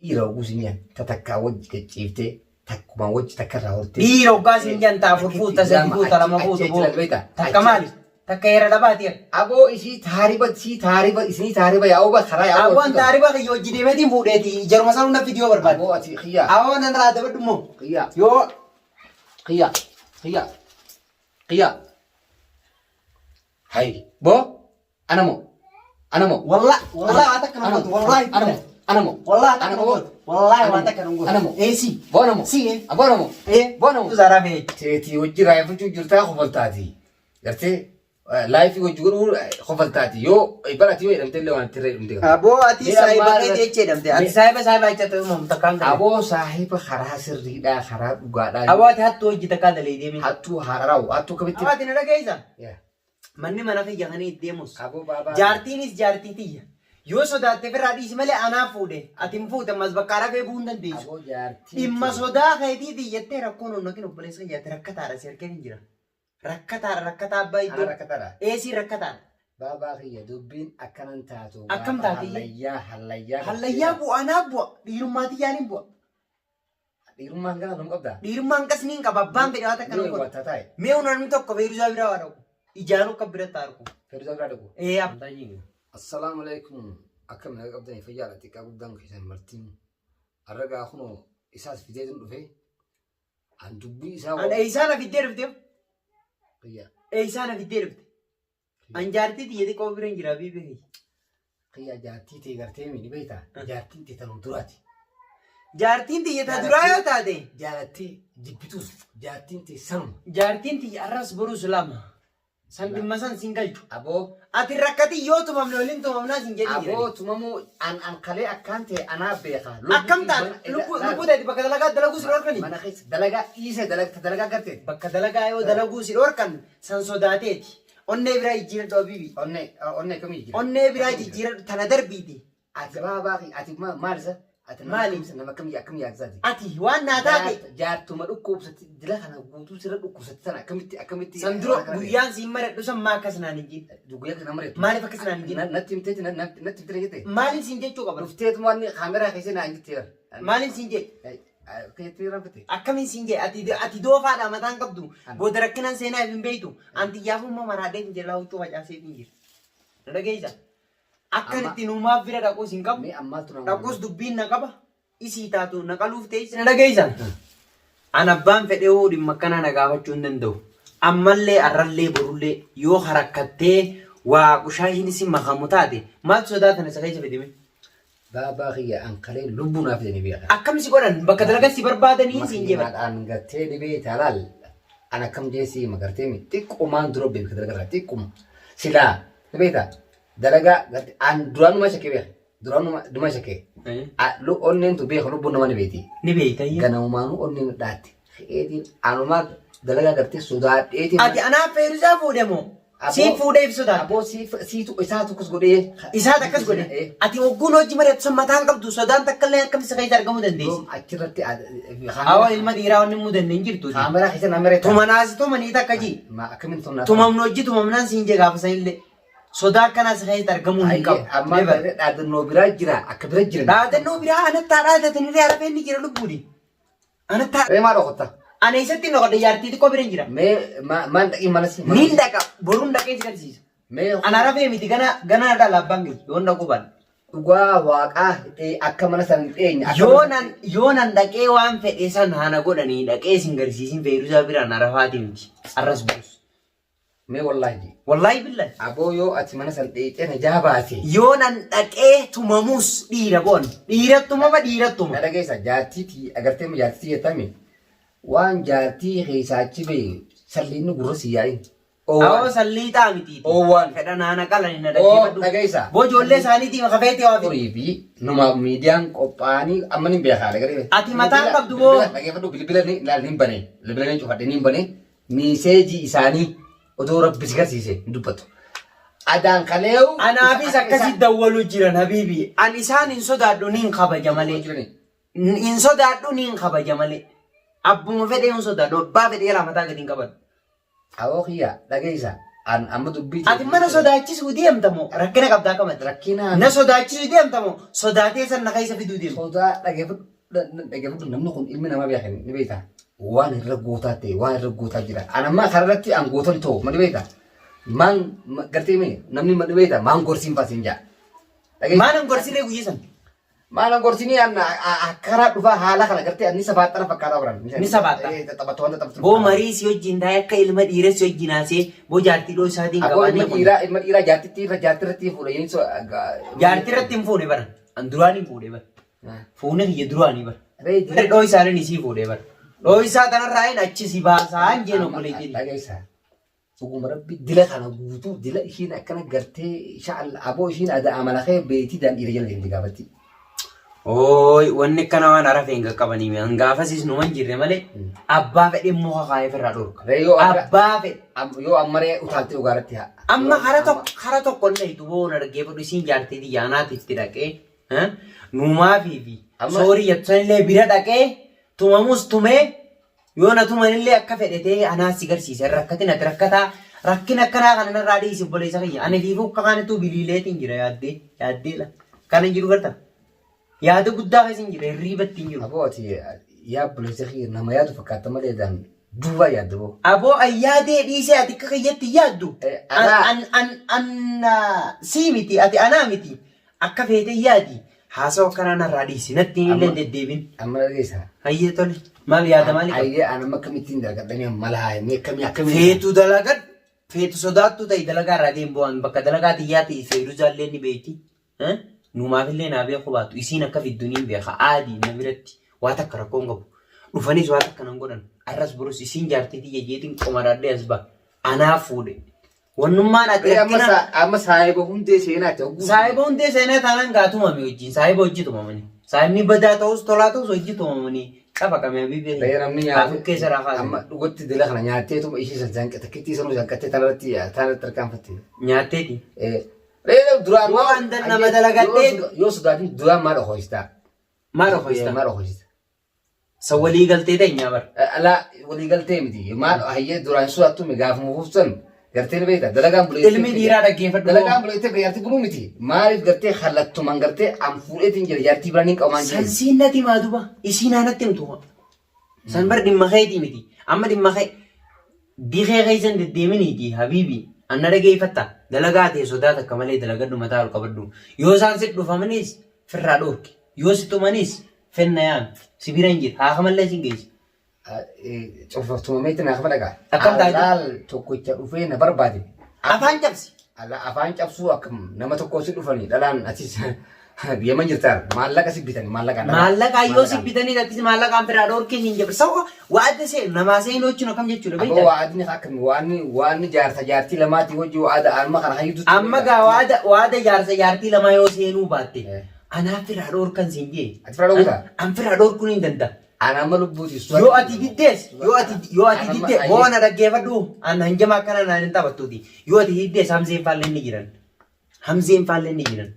Dhiira oguu siin jedhan ta takkaa wajji gacciiftee takkumaan wajji takka irraa hortee. Dhiira oggaa siin jedhan ta afur fuuta sadi fuuta lama fuutu boo. Takka maali? Takka heera dhabaati. Aboo isii taariba isii taariba isinii taariba yaa'uu ba karaa yaa'uu. Aboo an taariba kiyya hojii deemeetiin fuudheeti jaruma sana hunda fidiyoo barbaade. Aboo ati kiyyaa. Aboo nan irraa dabadhu immoo. Kiyyaa. Yoo Kiyyaa. Kiyyaa. Kiyyaa. Hay. Boo. Anamo. Anamo. Wallah wallah waan takka nan gootu wallahi. Anamo. Anamo. Wallah waan takka nan gootu wallahi waan takka nan gootu. Anamo. Ee si. Boo anamo. Si ee. Aboo anamo. Ee. Boo anamo. Zaaraa fee. Teetii hojii raayeffachuu jirtaa kofaltaati. Gartee laayifii hojii godhuu kofaltaati. Yoo barati yoo jedhamte illee waan itti irra jedhamte. Aboo ati Mee saahiba ammaa keeti jecha jedhamte. Ati saahiba saahiba jecha ta'e uumamu takkaan galee. Aboo saahiba karaa sirriidhaa karaa dhugaadhaa. Aboo ati hattuu hojii takkaa dalee deemee. Hattuu haararawu hattuu kamitti. Aboo ati na dhageessa. Yaa. Manni mana kiyya kan itti deemus. Aboo baabaa. Jaartiinis jaartii tiyya. Yoo sodaatte ofirraa dhiisi malee anaa fuudhe. Ati hin fuute ammas bakka rafee bu'uu hin dandeessu. Aboo jaartii. Dhimma sodaa keetii tiyyattee rakkoon onnakin obboleessa kiyya ati rakkataadha si harkeen hin jira. Rakkataadha rakkataa abbaa Ana iddoo. rakkataadha. Eesii rakkataadha. Baabaa kiyya dubbiin akkanan taatu. Akkam gaafa taati? Hallayyaa hallayyaa. Hallayyaa bu'a anaa bu'a. Dhiirummaa tiyyaan hin bu'a. Dhiirummaan gana nama qabdaa? Dhiirummaan qas niin qaba abbaan fedhe waan takka Mee nama godha. wata taa'e. Mee hunda namni tokko feeruzaa biraa waa dhaqu. Ijaan akka biratti haa argu. Feeruzaa biraa dhaqu. Ee abbaa. Assalaamu alaikum. Akkam naga qabdanii fayyaadha xiqqaa guddaan keessan martiin. Har'a gaa kunoo isaas fideetiin dhufe. An dubbii isaa An eeysaa na fiddee dhufte? Kiyya. Eeysaa na fiddee dhufte? An jaartii tiyya xiqqoo bira hin jira biibii kiyya. Kiyya jaartii tee gartee mi ni beektaa? Jaartiin tee tanuu duraati. Jaartiin tiyya ta duraa yoo taate. Jaalattee jibbitus jaartiin tee sanuma. Jaartiin tiyya arras borus lama. San dhimma san sin galchu. Aboo Ati rakkatii yoo tumamne waliin tumamnaa sin jedhin Aboo jirani. tumamuu an an kalee akkaan ta'e anaa beeka. Akkam taate lubbuu lubbuu taate bakka dalagaa dalaguu si dhorkani. Mana keessa dalagaa dhiisee dalagaa gartee. Bakka dalagaa yoo dalaguu si dhorkan san sodaateeti. Onnee biraa jijjiiradhu abibi. Onnee onnee kamii jijjiira? Onnee biraa jijjiiradhu tana darbiiti. Ati baabaa fi ati maal isa? Ati nama Maali? nama akkamii akkamii yaadsaati? Ati waan naa taate Jaartuma dhukkubsatti dila kana guutuu sirra dhukkubsatti sana akkamitti akkamitti san dura guyyaan siin maradhu san maa akkas naan hin jenne. Guyyaa kana mareetu. Maaliif akkas naan hin jenne? Natti himteeti natti himteeti jette. Maaliif siin jechuu qaba? Dhufteetuma inni kaameraa keessa naan jette. Maaliif siin jedhe? Keetti raffite. Akkamiin siin jedhe? Ati ati doofaadha mataan qabdu. Booda rakkinaan seenaa hin beektu. Anti yaafummaa maraadhee hin jira huccuu facaasee hin jira. Na dhageessa? Akkan Amma- itti nuumaaf bira dhaquus hin qabu. Mee ammaatu nama. Dhaquus dubbiin na qaba. Isii taatu na qaluuf teessi. Na dhageessa? An abbaan fedhee hoo dhimma akkanaa na gaafachuu hin danda'u. Ammallee arrallee borullee yoo harakkattee waa qushaashiin si makamu taate maaltu sodaa tana isa keessa fidime? Baabaa kiyya an kalee lubbuu naaf jedhanii beekan. Akkam si godhan bakka dalagaa si barbaadanii siin jeeban. Makiinaadhaan gartee dhibee talaal an akkam jeesii magartee mi xiqqumaan dura beeka dalagaa irraa xiqquma silaa ni beektaa dalagaa gartee an duraanuma shakkee beeka duraanuma duma shakkee onneen tu beeka lubbuun nama ni beekti Ni beekta. ganamumaanuu onneen dhaatte Eetiin anumaa dalagaa gartee sodaadheetiin. Ati anaaf feeruzaa fuudhe moo? Siif fuudhee ibsu taate. Aboo siif siitu isaa tokkos godhee. Isaat akkas godhe. Ati hogguun hojii mari'attu san mataan qabdu sodaan takka illee akkam si keessa argamuu dandeessi. Yoom achirratti Hawa ilma dhiiraa wanni mudanne hin jirtu. kaameraa keessa nama reeta. Tumanaas tumanii takka ji. Ma akkamiin tumnaa? Tumamnu hojii tumamnaan siin jee gaafa sanillee. Sodaa akkanaa si keessatti argamuu hin qabu. Amma Never. dhaadannoo biraa jira akka bira jira. Dhaadannoo biraa anattaa dhaadatanii arafee inni jira lubbuuni. Anattaa. Ree maa dhokotta? Ana eessatti hin dhokodhe jaartii xiqqoo bira hin jira. Mee maan dhaqii mana si. Niin dhaqa boruun dhaqee si garsiisa. Mee Ana rafee miti gana gana na dhala abbaan kiyya yoon dhaquu baadhe. Dhugaa waaqaa akka mana san dhiyeenya. Yoo nan yoo nan dhaqee waan fedhe san hana godhanii dhaqee sin garsiisin feeruzaa biraan arafaati miti. Arras borus. Mee wallaahi jee. Wallaahi billahi. Aboo yoo ati mana san dheeyxee na jaa baate. Yoo nan dhaqee tumamuus dhiira boon. Dhiira tumama dhiira tuma. Na dhageessa jaartii tii agartee ma jaartii jettami. Waan jaartii keessaa achi ba'e salliinni gurra si yaa'in. Awoo salliixaa miti. Oowwan. Fedha naana qalani na Oo dhaggeeffadhu. dhageessa. Boo ijoollee isaaniitiif kafeetii waa fidi. Horii fi numa miidiyaan qophaa'anii amma ni beekaa dhagaree. Ati mataan qabdu boo. Dhageeffadhu bilbila ni ilaali ni bane bilbila ni cufadhe ni bane miiseejii isaanii odoo rabbi si garsiise hin dubbatu. Adaan kaleewu. Anaafis akkasi dawwalu jiran habiibi. An isaan hin sodaadhu niin kabaja malee. Hin sodaadhu niin kabaja malee. Abbuma fedhee hin sodaadhu. Abbaa fedhee laa mataa gadi hin qabadhu. Aboo kiyya dhageessa. An amma dubbii Ati mana sodaachisuu deemta moo rakkina qabdaa qabati? Rakkina Na sodaachisuu deemta moo sodaatee san na keessa fiduu deemta? Sodaa dhageeffadhu dhageeffadhu, namni kun ilmi namaa beekan ni beekta. Waan irra gootaa ta'e waan irra gootaa jira. An amma karaa irratti an gootan ta'u ma ni beekta. Maan gartee mee namni ma ni beekta maan gorsiin fa'aa siin jaa. Maal hin gorsinee guyyaa san? Maal gorsinii an karaa dhufaa haala kana gartee ni sabaaxxana fakkaataa baran. Ni sabaaxxa. Taphattu wanta taphattu. Boo marii si wajjin taa'ee akka ilma dhiira si wajjin haasee boo jaartii dhoo isaatiin Aboo ilma qabaanii kun. dhiiraa ilma dhiiraa jaartitti irra jaartii irratti fuudha inni so. Jaartii irratti hin fuune bara. An duraan hin fuudhe bara. Fuune kiyya duraanii bara. Ree Dhoo isaanin isii fuudhe bara. Dhoo isaa kanarraa hin achi si baasaa hin jeen obboleettiin. Dhageessa. Dhuguma rabbi dila kana guutuu dila ishiin akkana gartee insha aboo ishiin ada amala kee beetii daan dhiira jala deemti gaafatti. Ooy wanni akkana waan arafeen qaqqabanii mi hangaafasis numan jirre malee abbaa fedhe muka kaayee ofirraa dhorka. Ree yoo arra- Abbaa fedhe. Yoo ammaree utaaltee dhugaarratti haa. Amma kara tokko kara tokko illee duboo na dhaggeeffadhu isiin jaartii xiyyaanaati itti dhaqee nuumaafii fi Amma- soorii jettu sanillee bira dhaqee tumamus tumee yoo na tumanillee akka fedhe ta'ee anaa si garsiisa. Rakkatin ati rakkataa rakkina akkanaa kana narraa dhiisi obboleessa kiyya. Ani fiifuu akka kaanituu biliileetiin jira yaaddee yaaddee la. Kana hin jiru garta. Yaada guddaa keessa hin jira hirriibatti hin jiru. Aboo ati yaa obboleessa kiyya nama yaadu fakkaata malee daan duwwaa yaadda boo. Aboo an yaadee dhiisee ati akka kiyyatti hin yaaddu. Eh, An anaa- an an an ah, sii miti ati anaa miti. Akka feete yaadi. Haasawa akkanaa narraa dhiisi. Natti hin illee deddeebin. Amma dhageessa. Hayyee tole. Maal yaada maalii qabda? Hayyee an amma akkamittiin dalagadhamee mala haayamee akkamii akkamii. Feetu dalagadhu. Feetu sodaattuu ta'i dalagaa irraa deem bu'aan bakka dalagaa tiyyaa ta'e feeruzaallee ni beekti. Numaafillee naa beeku baatu isiin akka fiddu niin beeka. Aadii na biratti waa takka rakkoo hin qabu. Dhufanis waa takka nan godhan. Arras borus isiin jaartii tiyya jeetiin qomadhaadhee as ba'a. Anaa fuudhe. Wannummaan ati Ree amma rakkina amma saahiba hundee seenaati hogguu. Saahiba hundee seenaa taanaan gaa tumame wajjin. Saahiba hojii tumamani. Saahibni badaa ta'us tolaa ta'us hojii tumamani. Cafaqame habiibi. Ree namni Haa nyaate. dhukkee saraa kaasani. Amma dhugatti dila kana nyaatteetuma ishii san zanqe takkittii sanuu zanqattee tanarratti tanarratti tarkaanfatte. Nyaatteeti. Ree duraan Yoo andan nama dalagadhee- yoo sodaatin duraan maal dhokoystaa? Maal dhokoystaa? Maal dhokoystaa? San walii galtee teenyaa bar. Alaa walii galtee miti. Maal hayyee duraan sodaattu mi gaafuma fuufsan gartee ni beekta. Dalagaan buleettee. Ilmi dhiiraa dhaggeeffadhu. Dalagaan buleettee ka jaartii buluu miti. Maaliif gartee kallattumaan gartee an fuudheetiin jira jaartii biraan hin qabu maan San siin natti himaa duba. Isiin haa natti himtu. San bar dhimma keetii miti. Amma dhimma kee dikee keessan deddeeminiiti habiibi. Anna dhageeffatta. Dalagaa tee sodaa takka malee dalagadhu mataa ol qabadhu. Yoo isaan si dhufamanis firraa dhoorki. Yoo si tumanis Fenna yaami. Si bira hin jira. Haa kamallee sin geessa. Cuftumameetti naa kafa dhagaa. Akkam taate? Alaal tokkicha dhufee na barbaade. Afaan cabsi. Ala afaan cabsuu akkam nama tokko si dhufanii dhalaan atis Yemen jirtaan maallaqa si bitanii maallaqaan dhalaa. Maallaqaan yoo si bitanii atis maallaqaan biraa dhoorkee hin jabra. Sawa waadda see namaa seenuu jechuun akkam jechuudha Aboo beektaa? waadni akkam waanni waanni jaarsa jaartii lamaatii hojii waada alma kana hayyutu. Amma gaa waada waada jaarsa jaartii lamaa yoo seenuu baatte Eh. Anaa firaa dhoorkan siin jee. Ati firaa dhoorkuta? An firaa dhoorkuun hin danda'a. Ana amma lubbuuti. Yoo ati diddees, yoo ati yoo ati Ana amma diddee, ayyee. boo na dhaggeeffadhu. An hanjama akkana naan hin taphattuuti. Yoo ati diddees Hamzeen faallee ni jiran. Hamzeen faallee ni jiran.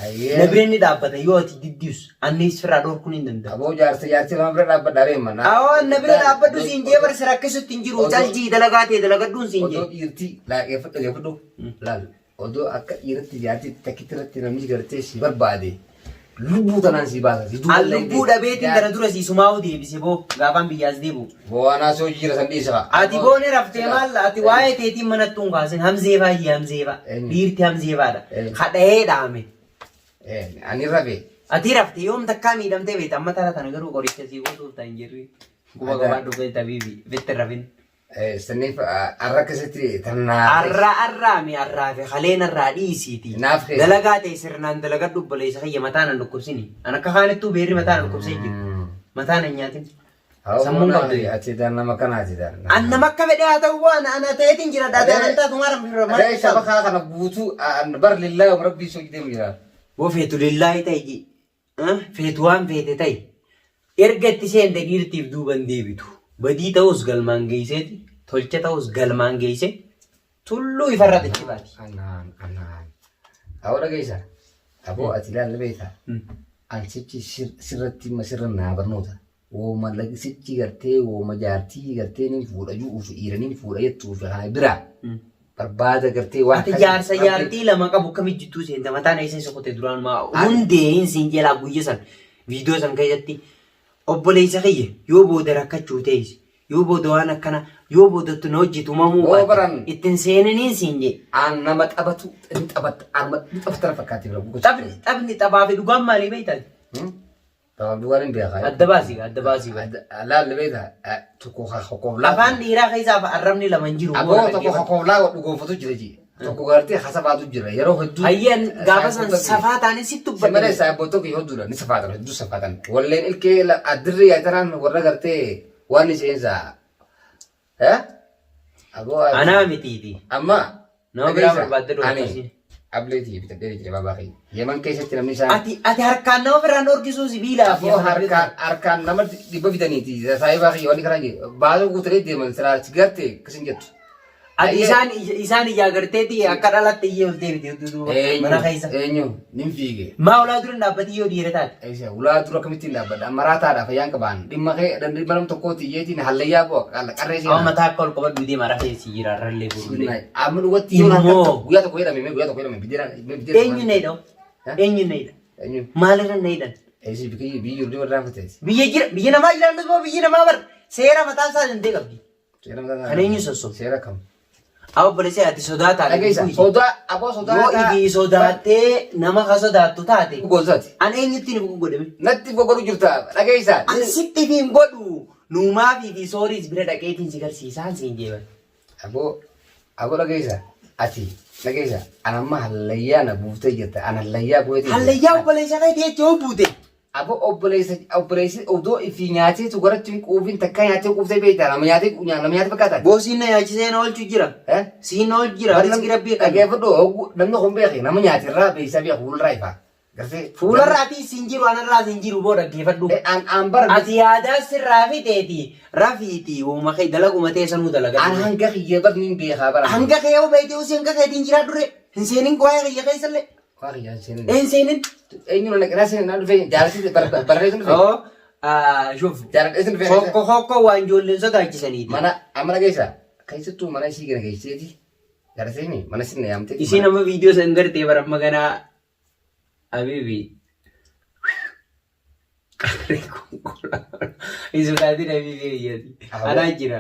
Ayyee. Na bira ni dhaabbata yoo ati diddius annis firaa dhoorkuun hin danda'a. Aboo jaarsa jaartii lama bira dhaabbadha reema. Awoo na bira dhaabbadhu siin jee bar si rakkisutti hin jiru. Caljii dalagaa ta'e dalagadhuun siin jee. Odoo dhiirtii laaqeeffadhu dhaggeeffadhu laal. Odoo akka dhiiratti jaartii takkitti irratti namni gartee si barbaade lubbuu tanaan si baasa. Si duuba An lubbuu dhabeetiin tana dura si sumaa'uu deebise boo gaafaan biyyaas deebi'u. Boo anaa si hojii jira san dhiisa. Ati boone raftee maal ati waa'ee teetiin manattuu hin kaasin hamzee baay'ee hamzee ba'a. Eenyu? Dhiirti hamzee baadha. Eenyu? Kadha'ee dhaame. Ani rafe. Ati rafte yoom takkaa miidhamtee beekta amma tana tana garuu qoricha sii gosuuf ta'in jirri. Quba qabaa dhufee tabiibi bitti rafin. Saniif arra akkasitti tannaa. Arraa arraa mi arraa fi kaleen arraa dhiisiiti. Naaf keessa. Dalagaa ta'e sirnaan dalagadhu obboleessa kiyya mataa nan dhukkubsini. An akka kaanittuu beerri mataa na dhukkubsee jiru. Mataa nan nyaatin. Sammuun qabdu. Ati daan nama kanaati daan. An nama akka fedhe haa ta'u waan ana ta'eetiin jira dhaatee anan taatu maara Ree saba kana kana guutuu an bar lillaahi rabbii soo deemu jira. Boo feetu lillaahi ta'e ji. Feetu waan feete ta'i. Erga itti seente dhiirtiif duuba hin deebitu. Badii ta'us galmaan geesseeti, tolcha ta'us galmaan geesse, tulluu ifarra itti baati. Anaan anaan. Awwa dhageessa. Aboo ati ilaalle beekta. An sichi sirratti ma sirra naa barnoota. Wooma sichi gartee wooma jaartii gartee nin fuudha ju'uuf dhiira nin fuudha jettuuf kana biraa. Barbaada gartee waan Ati jaarsa jaartii lama qabu akkamitti jidduu seenta mataan eessa isa kute duraan maa hundee siin jalaa guyya san viidiyoo san keessatti obboleessa kiyya yoo booda rakkachuu ta'es yoo booda waan akkana yoo booda na hojjetu mamuu Yoo baran. ittiin seenaniin siin jee. Aan nama taphatu ni taphatta aan ni taphatta fakkaatti bira. Taphni taphni taphaa fi dhugaan maalii beektan? Taphaaf dhugaan hin beekaa. Adda baasii adda baasii. Laalli beektaa tokko kokooflaa. Afaan dhiiraa keessaa arrabni lama hin jiru. Aboo tokko kokooflaa dhugoonfatu jira ji. Tokko gartee hasafaatu jira yeroo hedduu. Hayyaan gaafa san safaa taane sitti Si malee dubbate. saayibboota kiyya hedduudha ni safaatan hedduu safaatan. Walleen ilkee addirri yaatanaan warra gartee waan ni seensaa. Aboo Anaa mitiiti. Amma. Nama biraa barbaadde dhufa Ani akkasii. ableetii bitadhee jira baabaa kiyya. Yeman keessatti namni isaan. Ati harkaan nama biraan horkisuu sibiilaa fi Aboo harkaan harkaan nama dhibba fidaniiti saayibaa kiyya wanni karaa jiru. Baasuu guutanii deeman silaa garte akkasin jettu. Ati isaan ijaa garteeti akka dhalatte iyyee ol deebite duuba mana keessa. Eenyu nin fiige. Maa ulaa dura hin dhaabbatin yoo dhiira taate. Eessa ulaa dura akkamittiin dhaabbadha maraataadha fayyaan qabaan dhimma kee dhimma nam tokkooti iyyeetiin hallayyaa bu'a qarree Amma seenaa. mataa akka ol qabadhu deema rafee si jira rallee burullee. Amma dhugatti yoo Immoo. harka guyyaa tokko jedhame mee guyyaa tokko jedhame bideena bideena. Eenyu na hidha? Eenyu na hidha? Eenyu? Maalirra na hidhan? Eessi biyyi biyyi jiru irraa fateeti. Biyya jira biyya namaa jiraannu immoo biyyi namaa bar seera mataa isaa danda'e qabdi. Seera mataa Kan eenyu sossobu? Seera kam? Haa obboleessa ati sodaa taate. Dhageessa sodaa aboo sodaa. Yoo ifi sodaattee nama ka sodaattu taate. Gosaati. An eenyutti ni godhame? Natti gogodhu jirta dhageessa. An sitti hin godhu. Nuumaa fi sooriis bira dhaqeetiin si garsiisaan siin jeeban. Aboo aboo dhageessa ati dhageessa an amma hallayyaa na buuftee jirta an hallayyaa bu'eetii. Hallayyaa obboleessa keetii jecha yoo buute. Aboo obboleessa obboleessi odoo ifi nyaateetu garatti hin quufin takka nyaatee quuftee beektaa nama nyaatee nama nyaatee fakkaata. Boosiin na nyaachisee na oolchu jira. Eh? Siin na oolchu jira. Riskii rabbii kan. Dhageeffadhu hogguu namni kun beeke nama nyaatirraa beeksisaa beeku fuullarraa ifaa. Gartee. Fuularraa ati siin jiru anarraa siin jiru boo dhaggeeffadhu. An an bara Ati yaadaa sirraa fiteeti rafiiti uuma kee dalaguma tee sanuu an dalagadhu. hanga kiyya bar nin beekaa bara. Hanga kee yoo beekte usii hanga keetiin jiraa dure hin seenin waa'ee kiyya keessallee. Waa kiyya hin seenin. Hin seenin. Eenyu na qinaa seenin na dhufee jaallatee barreessu dhufee. Oo shuf. Jaalladhee dhufee. Hokko hokko waan ijoolleen sodaachisaniiti. Mana amma dhageessa keessattuu mana isii gana geesseeti. Gartee mana sinna yaamtee. Isiin amma viidiyoo san gartee bara amma ganaa Habibi. Qarree konkolaataa. Hin sodaatin habibi biyyatti. Anaa jira.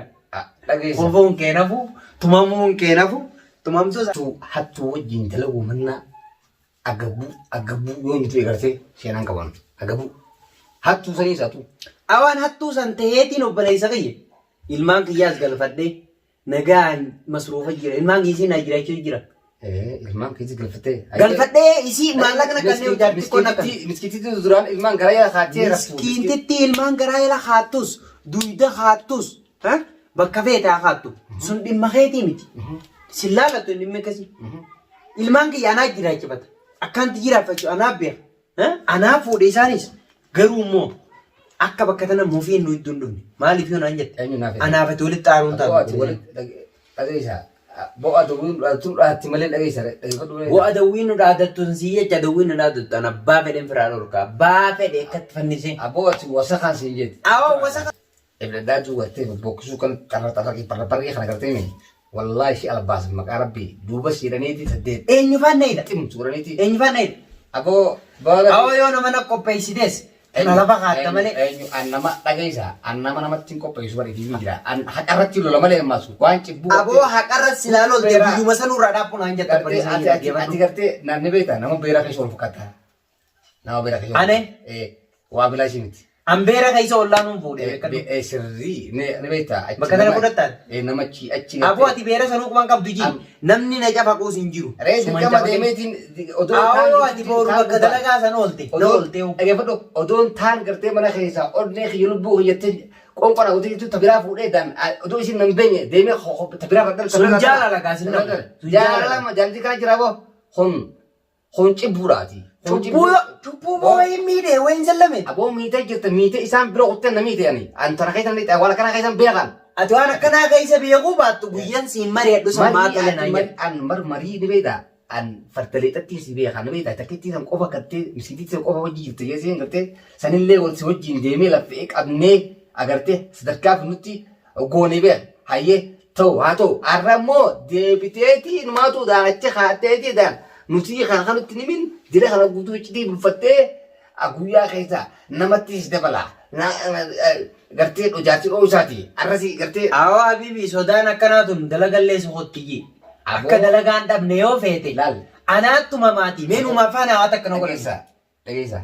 Dhageessa. Kofoon kee nafu, tumamuun kee nafu, tumamtuu Hattuu hattuu wajjin dalaguu mannaa agabuu agabuu yoo nuti eegartee seenaan qaban agabuu hattuu sanii isaatu. Awaan hattuu san taheetiin obboleessa kiyya. Ilmaan kiyyaas galfadhee nagaan masruufa jira. Ilmaan kiyya isiin naa jiraachuu jira. Ilmaan keetii galfattee. Galfadhee isii maallaqa na kanneen jaartii koo na kan. Miskiititti duraan ilmaan garaa jala kaattee raftu. Miskiintitti ilmaan garaa jala kaattus, duyda kaattus, bakka feetaa kaattu. Sun dhimma keetii miti. Sin laalattu dhimmi akkasii. Ilmaan kiyya anaa jiraachifata. Akkanti jiraafachuu anaa beeka. Anaa fuudhe isaanis garuu immoo akka bakka tana mufiin nu iddoo hin dhufne. Maaliif yoo naan jette? Eenyu naaf Anaaf ati walitti xaaruun Bo'aati taatu. walitti dhageessa. Bo'aa dawwiin dhaatti malee dhageessa. Dhageeffadhu malee. Bo'aa dawwiin nu dhaadattu sii jecha dawwiin nu dhaadattu ana abbaa fedhen firaa dhorka. Abbaa fedhe akkatti fannisee. Aboo ati wasakaan siin jetti. Awwa wasaka. Ibladdaa duubattee bokkisuu kan xarra xarra barra barree kana gartee mee. Wallaahi ishee albaas maqaa rabbii duuba siidhaniiti saddeet. Eenyu faana hidha? Ximtu godhaniiti. Eenyu faana hidha? Aboo baala. Awwa yoo nama na qopheessites kana lafa kaatta malee. Eenyu an nama dhageessa an nama namatti hin qopheessu bari iyyuu jira. An haqarratti lola malee ammaas waan cibbuu. Aboo haqarra silaa lolte guyyuma sanurraa dhaabbu naan jetta Gartee obboleessa ati kiyya ati ati dhaggeeffadhu. gartee namni beektaa nama beeraa keessa ol fakkaata. Nama beeraa keessa. ol Ane? Eh waa bilaa ishee miti. An beera keessa ollaanuun fuudhe beekadhu. Sirrii ni beektaa. Achi Bakka tana nama- fudhattaan? Nama achi achi. Aboo ati beera sanuu quban qabdu ji. Namni na cafaquus hin jiru. Ree Suman dirqama cafaqin. deemeetiin odoo Awoo ati booru bakka dalagaa san oolte. Na oolte. Dhaggeeffadhu odoon taan gartee mana keessaa onnee kiyya lubbuu kiyyattee qoonqoon otoo jettu tabiraa fuudhee daan odoo isin nan beenye deemee tabiraa fadhal. Sun jaalala gaa sin nama. Sun jaalala. Jaalala jaalti kana jira boo kun kun cibbuudhaati. Cubbuu cubbuu boo wayiin miidhee wayiin sallame. Aboo miitee jirta miitee isaan bira kuttee na miite ani. An tana keessan ni waan akkana keessan beekan. Ati waan akkanaa keessa beekuu baattu guyyaan siin mari'adhu san maa tole naan jedhe. An mar marii ni beektaa. An fartaleexatti si beekaa ni beektaa. Takkittii san qofa gartee miskiittii san qofa wajji jirte jeeseen gartee sanillee wal si wajjin deemee laffee qabnee agartee sadarkaa fi nutti goonee beeka. Hayyee Ta'u haa ta'u har'a immoo deebiteetii numaatu daalacha kaatteetii daan nuti kana kanutti nimin jira kana guutuu iccitii bulfattee guyyaa keessa namatti si dabala. Gartee jaarsi dhoo isaati har'asi gartee. Awoo habiibi sodaan akkanaa tun dalagallee sokottiyyi. Akka dalagaan dhabne yoo feete. Laal. Anaattuma maatii meenuma afaan hawaata akkana godhan. Dhageessa dhageessa.